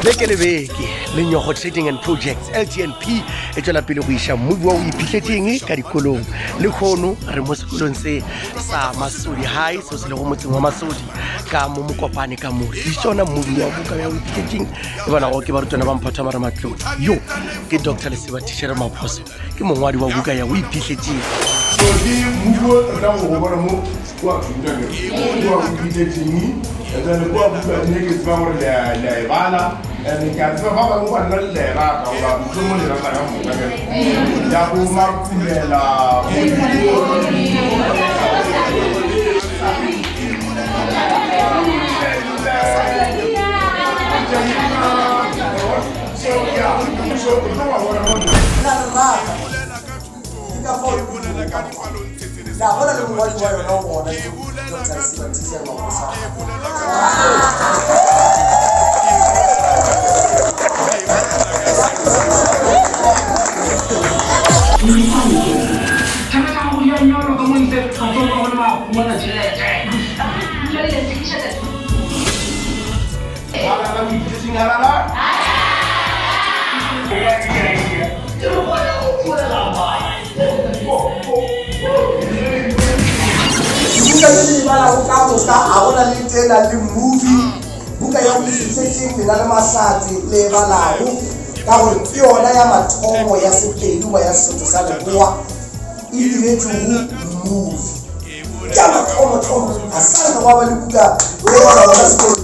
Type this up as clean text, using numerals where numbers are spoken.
Beke le beke, Lenyogo Trading and Projects, LTNP, e tšwela pele go iša mmubi wa o iphihletšeng ka dikolong. Lehono re mo sekolong se sa Masodi High, seo se lego motseng wa Masodi ka mo Mokopane ka mo. Re išitše ona mmubi wa buka ya o iphihletšeng e balago ke barutwana ba mphato wa marematlou. Yo ke Doctor Lesiba Thishere Maphoso, ke mongwadi wa buka ya o iphihletšeng. So ke mmubi o re tlang go go bona mo Kua thuta ke kua o iphitletseng and then kua buka nne ke tseba gore le a le a e bala and ke a tseba ba bangwe ba nna le la e rata goba mohlomong le rata ka moka ke ya bo makulela So yeah, so o tlo wa bona mo Na re rata. Ke ka fao ke bolela ka Le a bona le mongwadi wa yona o gona ke Dr. Lesiba Thisiang Mabosana. Dibuka tse le di balago ka moka ga go na le tse nang le movie. Buka ya go Ifihletseng lena le Mahlatse le e balago ka gore ke yona ya mathomo ya Sepedi goba ya Sesotho sa Leboa e diretšwego movie. Ke ya mathomothomo, ga sa le gwa ba le buka e balwago ka sekolong.